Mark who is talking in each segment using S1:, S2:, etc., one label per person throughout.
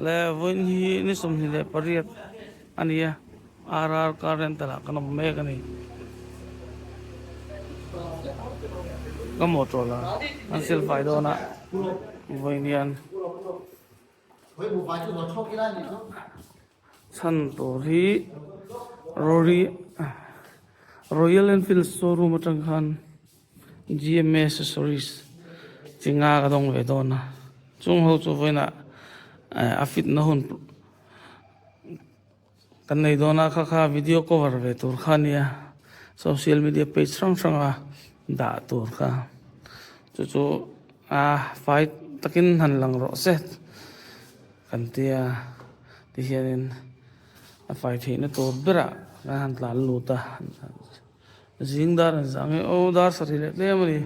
S1: Le vawiin hi ni 28 a ni a, RR car rental ah kan awm mek a ni. Ka motor la an silfai dawn a vawiin hian. Chhan tur hi Rory Royal Enfield showroom atang khan GMA accessories chi nga ka dawng ve dawn a chung ho chu vawiinah a fit na hun kan nei dawn a kha kha video cover ve tur kha a nia social media page hrang hrang a dah tur kha chu chu a fai takin han lang rawh se kan tia tihianin a fai theihna tur berah kan han tlan lut a. Zing dar an zah nge aw dar sarih leh tlem a ni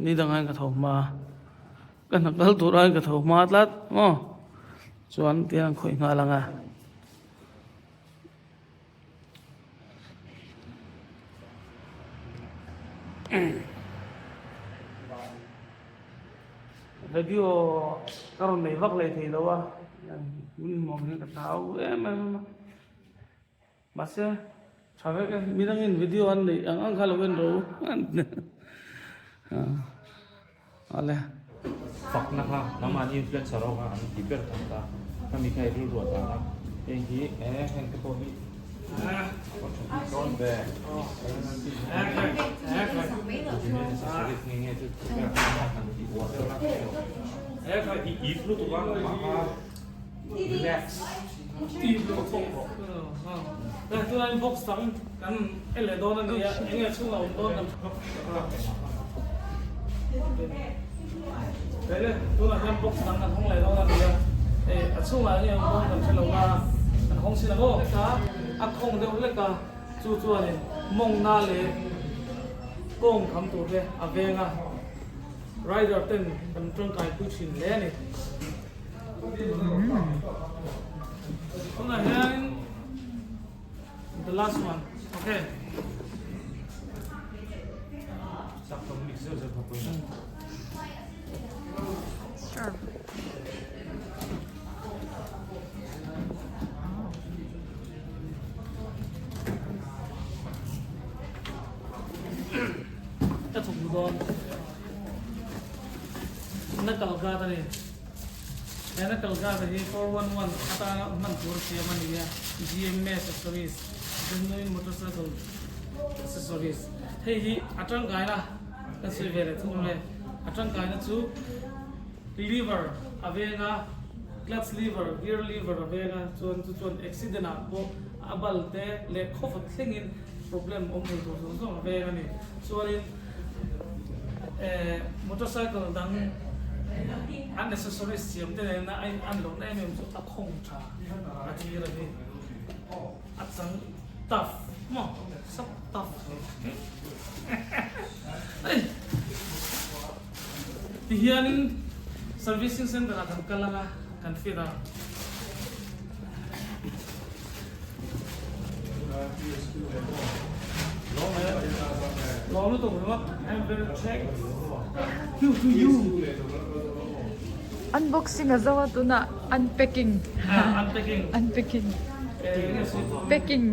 S1: ni dang aiin ka tho hma ka hna kal tur aiin ka tho hma tlat maw chuan tiang an khawih nghal ang a. Video ka rawn nei vak leh thei lo a min hmuh ang hian ka hlau em em a. Mahse, tha vek e, midangin video an neih ang ang kha lo en ro Ale.
S2: Fakna kha nangmah an influencer ho kha an ti ber thang ta, khami kha i rilru a tan a, heng hi e heng te pawh hi a va tha bik dawn ve. Accessories nge nge chu ber kha han ti uar deuh la, i ip lutuk a nangmah kha relax.
S1: Tunah box dang kan en leh dawn a ni a, eng nge chhungah awm dawn kan Hei tunah hian box dang kan hawng leh dawn a ni a, hei a chhungah eng nge awm dawn kan hre lo a, kan hawng sin ang aw. A khawng deuh hlek a, chu chuanin mawngna leh kawng kham tur te a veng a, rider ten kan tangkai pui thin hle a ni. Tunah hian the last one okay
S3: Sure.
S1: Ka thawk dawn na kal gat a ni. He na kal gat hi 411 atana hman tur siam a ni a, GMA accessories, genuine motorcycle accessories. Hei hi a tangkaina kan sawi ve leh thung le. A tangkaina chu lever a veng a, clutch lever, gear lever a veng a, chuan chu chuan accident ah pawh a bal te leh khawfat thlengin problem awm thei tur zawng zawng a veng a ni. Chuanin Motorcycle dang an accessories siam te nena a in an lohna em em chu a khawng tha a thlir a ni. A chang tough maw sap tough ei ti hianin servicing center ah kan kal anga kan fit a.
S3: Unboxing a zo a tunah unpacking unpacking packing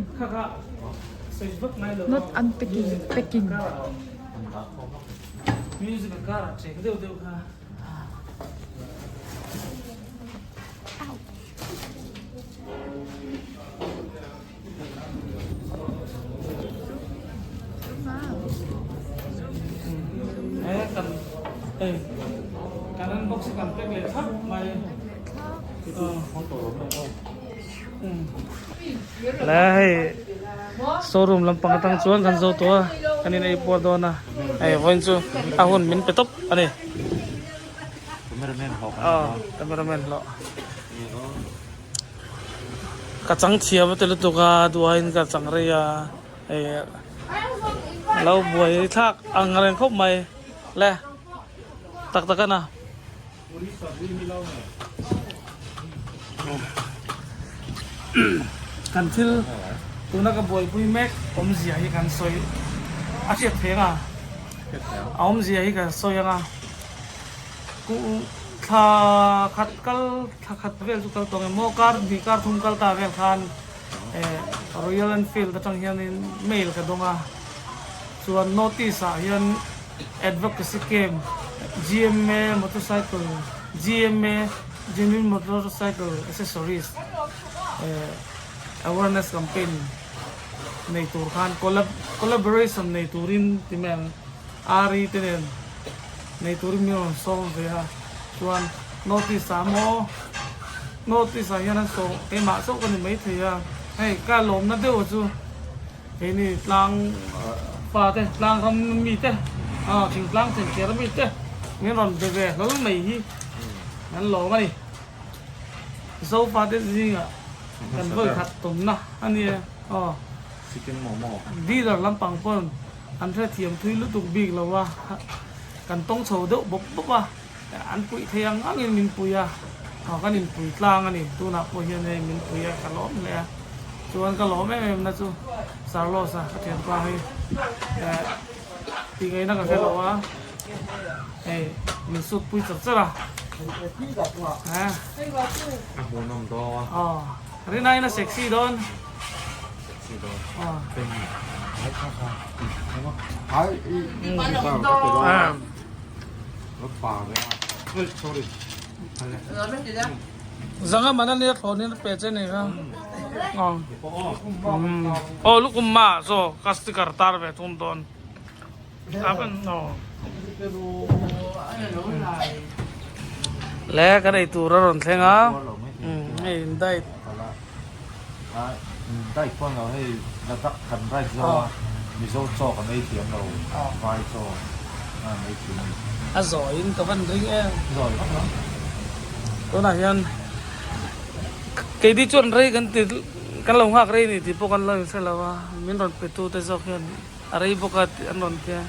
S3: not unpacking packing.
S1: Kan unbox hi kan pack leh thlap mai. Le hei showroom lampang atang chuan kan zo tawh a kan in ei puar dawn a hei vawiin chu a hun min pe tawp a ni.
S2: Cameraman hlawh kan
S1: ni a. Cameraman hlawh. Ka chang thiam a ti lutuk a duain ka chang rei a hei lo buai thlak ang reng khawp mai le tak tak a na. Kan thil tuna ka buaipui mek awmzia hi kan sawi a hriat thei ang a, a awmzia hi ka sawi ang a. Thla khat kal thla khat vel chu kal tawh nge maw kar hnih kar thum kal ta vel khan Royal Enfield atang hianin mail ka dawng a chuan notice ah hian advocacy camp GMA motorcycle GMA genuine motorcycle accessories awareness campaign nei tur khan collaboration nei turin ti mai ang RE te nen nei turin min rawn sawm ve a chuan notice ah maw notice ah hian an sawm keimah chauh ka ni maithei a hei ka lawmna deuh chu keini tlang fa te tlang ram mi te ah thingtlang thengthiar mi te min rawn be ve hlawl mai hi an lawm a ni zofa te zingah kan vawi khat tumna a nia aw dealer lampang pawn An hrethiam thui lutuk bik lo a, kan tawng chho deuh bawp bawp a, an puih thei ang angin min pui a, aw kan inpui tlang a ni, tunah pawh hian hei min pui a, ka lawm hle a, chuan ka lawm em em na chu Carlos a ka thianpa hi eh tih ngaihna ka hre lo a, hei min sut pui char char a, eh
S2: A hmuhnawm dawn.
S1: Aw rinaiin a sexy dawn. Zanga mana nia thlawnin a pe che ni kha. Aw lukum ma so ka sticker tar ve thung dawn. Le kan ei tur a rawn thleng a. Hei in diet.
S2: Diet pawh lo hei Ladakh kan ride zo a Mizo chaw kan ei thiam lo vai chaw an ei thiam a ni.
S1: A zawiin ka van ring em.
S2: Zawi vak lo.
S1: Tunah hian keini chuan rei kan ti kan lo nghak rei ni tih pawh kan lo inhre lo a min rawn pe tu te zawk hian A rei bawk a tih an rawn tia,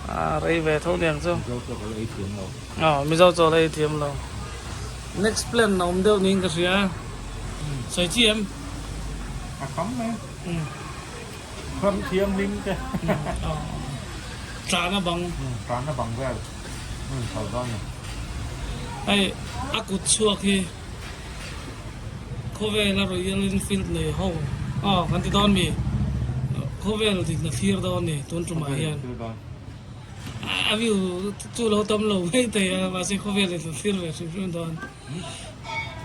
S1: a rei ve tho niang chu.
S2: Mizo chaw ka la ei thiam lo.
S1: Aw, Mizo chaw la ei thiam lo. Next plan a awm deuh niin ka hria. Sawi chi em?
S2: A tam mai. Ram thianghlim te.
S1: Aw, tlana bang.
S2: Tlana bang vel. Hmun chho dawn ni.
S1: Hei, a kut chhuak hi khawvela Royal Enfield nei ho aw kan ti dawn mi khawvel dikna thlir dawn ni tun tumah hian a view chu lo tam lo mai thei a mahse khawvel dikna thlir ve hrim hrim dawn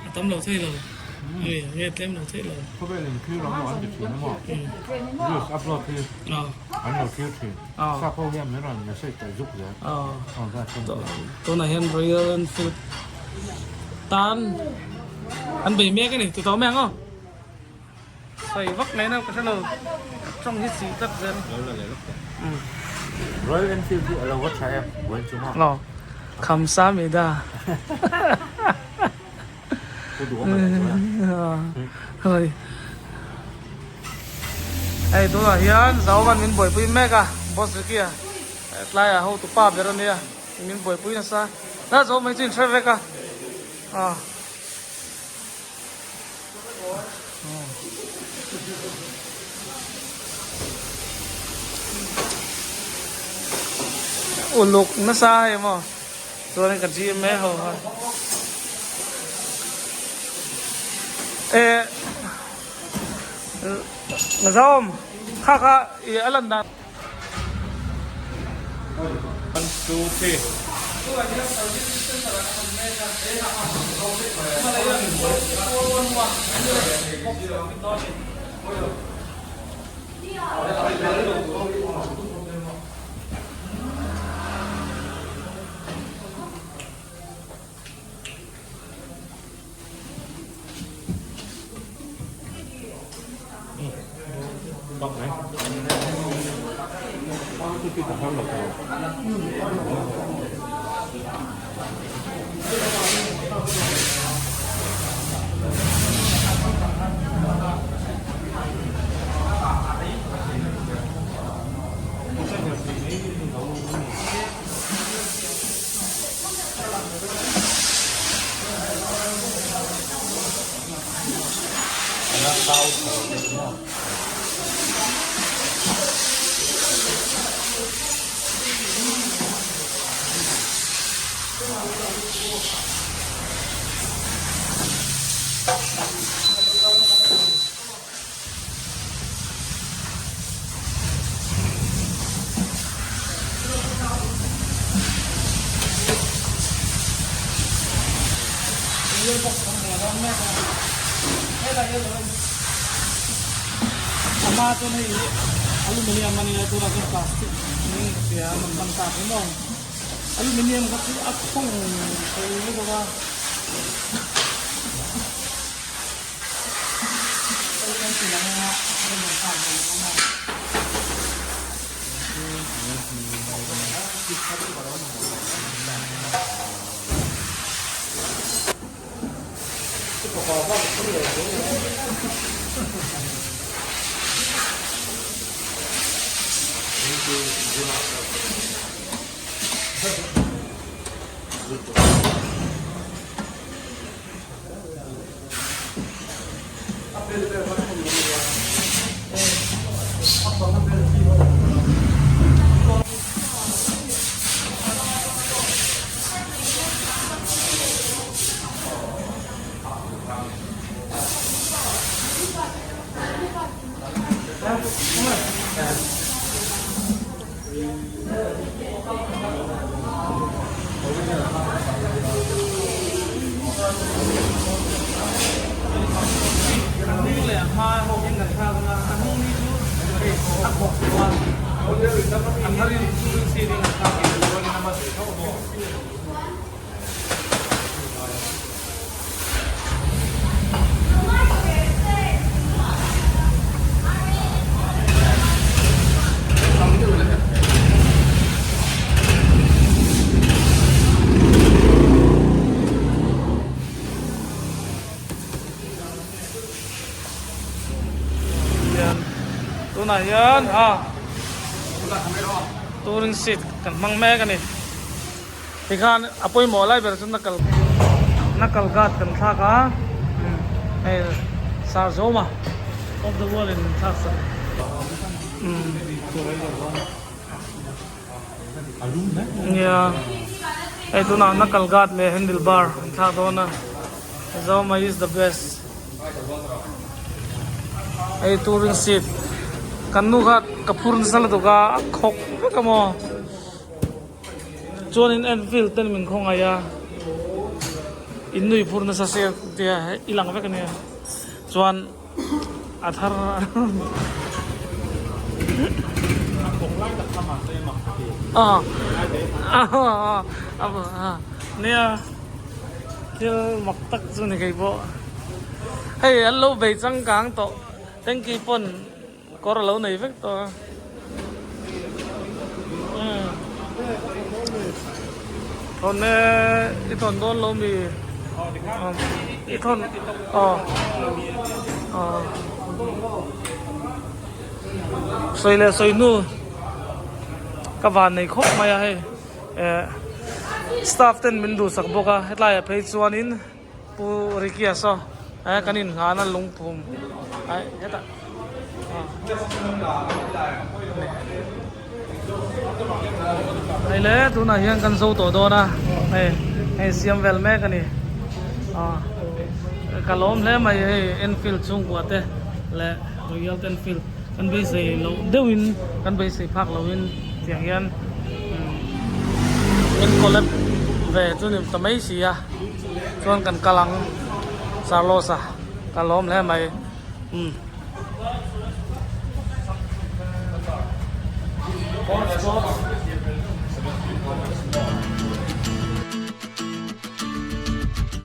S1: a tam lo thei lo hei nge tlem lo thei lo
S2: khawvel in thlir ang maw an ti thin a maw news upload hi an lo thlir thin sap ho hian min rawn message ta zuk zel
S1: tunah hian Royal Enfield tan an bei mek a ni ti tawh mai ang aw sawi vak mai na ka hre lo tawng hi sih tlat zel
S2: Royal Enfield hi a lo va tha em buai chu maw
S1: aw kham sa mi da hei tunah hian Zauvan min buaipui mek a boss Ricky a tlaiah hotu pa ber a nia. Min buaipui nasa na zo mai chu in hre vek a ah uluk nasa hei maw chuan ka gym mai ho kha eh Zawm kha kha i a lan dan.
S2: One, two, three.
S1: Gear box kan nei dawn mek a, helai hi lo en a hma chuan hei hi aluminium a nia tunah chuan plastic niin ka hria a rawn hman tak hi maw aluminium kha chu a khawng thei lutuk a. A hnung leh a hma ho hian kan thlak ang a, a hnung hi chu hei a khawk tawh a, a tharin chhungin seat in an thlak ang. Tunah hian a touring seat kan hmang mek a ni. Tikhan a pawimawh lai ber chu knuckle knuckle guard kan thlak a hei sar zawm a of the wall in thlak sak nia hei tunah knuckle guard leh handle bar an thlak dawn a Zoma is the best hei touring seat kan nu kha ka phur nasa lutuk a a khawk vek a maw. Chuanin Enfield ten min khawngaih a, in nui phur nasa se tia i lang vek ania chuan a thar nia thil mak tak chu ni kei pawh hei an lo bei changkang tawh tanky pawn. Kawr a lo nei vek tawh a. Thawn e i thawn dawn lo mi? I thawn aw aw sawi leh sawi hnu ka van nei khawp mai a hei eh staff ten min duhsak bawk a hetlai ah phei chuanin. Pu Ricky-a saw eh kan innghan a lungphum ai hetah hei le tunah hian kan zo tawh dawn a hei hei siam vel mek a ni ah ka lawm hle mai hei Enfield chhungkua te leh Royal Enfield kan beisei loh deuhin kan beisei phak lohin tiang hian in collab ve chu ni ta mai si a. Chuan kan kal ang Carlos a ka lawm hle mai umm.